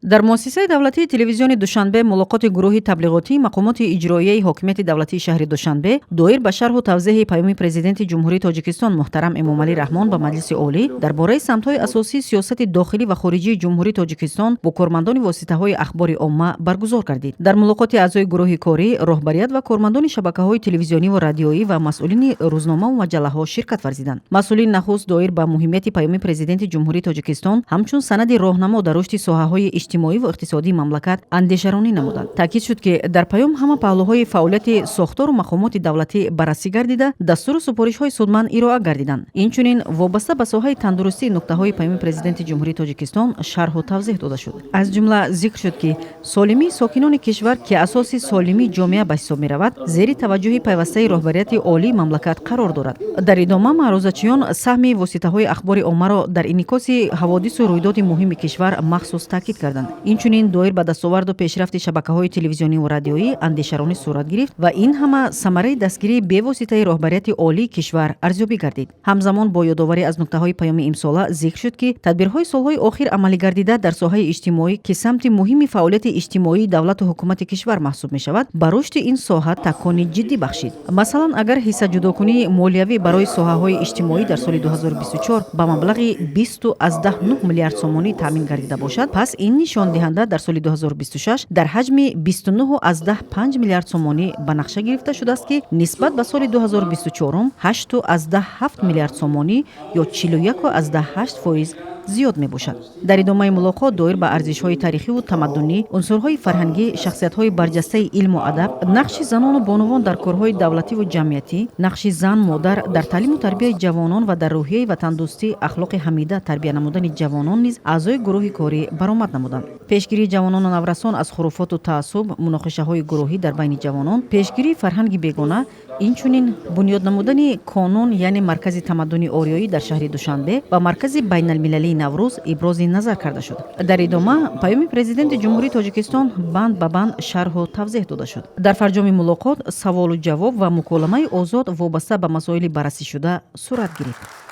Дар муассисаи давлатии телевизиони Душанбе мулоқоти гурӯҳи таблиғотии мақомоти иҷроияи ҳокимияти давлатии шаҳри Душанбе доир ба шарҳу тавзеҳи Паёми Президенти Ҷумҳурии Тоҷикистон муҳтарам Эмомалӣ Раҳмон ба Маҷлиси Олӣ дар бораи самтҳои асосии сиёсати дохилӣ ва хориҷии Ҷумҳурии Тоҷикистон бо кормандони воситаҳои ахбори омма баргузор гардид. Дар мулоқоти аъзои гурӯҳи корӣ, роҳбарият ва кормандони шабакаҳои телевизиониву радиоӣ ва масъулини рӯзномаву маҷаллаҳо ширкат варзиданд. Масъулин нахуст доир ба муҳимияти Паёми Президенти Ҷумҳурии Тоҷикистон ҳамчун санади роҳнамо дар рушди соҳаҳои иҷтимоӣ ва иқтисодии мамлакат андешаронӣ намуданд. Таъкид шуд, ки дар паём ҳама паҳлӯҳои фаъолияти сохтору мақомоти давлатӣ баррасӣ гардида, дастуру супоришҳои судманд ироа гардиданд. Инчунин вобаста ба соҳаи тандурустӣ нуктаҳои Паёми Президенти Ҷумҳурии Тоҷикистон шарҳу тавзеҳ дода шуд. Аз ҷумла зикр шуд, ки солимии сокинони кишвар, ки асоси солимии ҷомеа ба ҳисоб меравад, зери таваҷҷӯҳи пайвастаи роҳбарияти олии мамлакат қарор дорад. Дар идома маърузачиён саҳми воситаҳои ахбори оммаро дар инъикоси ҳаводису рӯйдоди муҳими кишвар махсус таъкид карданд. Инчунин доир ба дастоварду пешрафти шабакаҳои телевизиониву радиоӣ андешаронӣ сурат гирифт ва ин ҳама самараи дастгирии бевоситаи роҳбарияти олии кишвар арзёбӣ гардид. Ҳамзамон бо ёдоварӣ аз нуктаҳои паёми имсола зикр шуд, ки тадбирҳои солҳои охир амалигардида дар соҳаи иҷтимоӣ, ки самти муҳими фаъолияти иҷтимоии давлату ҳукумати кишвар маҳсуб мешавад, ба рушди ин соҳа такони ҷиддӣ бахшид. Масалан, агар ҳиссаҷудокунии молиявӣ барои соҳаҳои иҷтимоӣ дар соли 2024 ба маблағи 20,9 миллиард сомонӣ таъмин гардида бошад, пас ин нишондиҳанда дар соли 2026 дар ҳаҷми 29,5 миллиард сомонӣ ба нақша гирифта шудааст, ки нисбат ба соли 2024 8,7 миллиард сомонӣ ё 41,8% зиёд мебошад. Дар идомаи мулоқот доир ба арзишҳои таърихиву тамаддунӣ, унсурҳои фарҳангӣ, шахсиятҳои барҷастаи илму адаб, нақши занону бонувон дар корҳои давлативу ҷамъиятӣ, нақши зан модар дар таълиму тарбияи ҷавонон ва дар рӯҳияи ватандӯстӣ, ахлоқи ҳамида тарбия намудани ҷавонон низ аъзои гурӯҳи корӣ баромад намуданд. Пешгирии ҷавонону наврасон аз хуруфоту таассуб, муноқишаҳои гурӯҳӣ дар байни ҷавонон, пешгирии фарҳанги бегона, инчунин бунёд намудани Конун, яъне маркази тамаддуни ориёӣ дар шаҳри Душанбе ва маркази байналмилалии Наврӯз ибрози назар карда шуд. Дар идома Паёми Президенти Ҷумҳурии Тоҷикистон банд ба банд шарҳу тавзеҳ дода шуд. Дар фарҷоми мулоқот саволу ҷавоб ва муколамаи озод вобаста ба масоили баррасӣшуда сурат гирифт.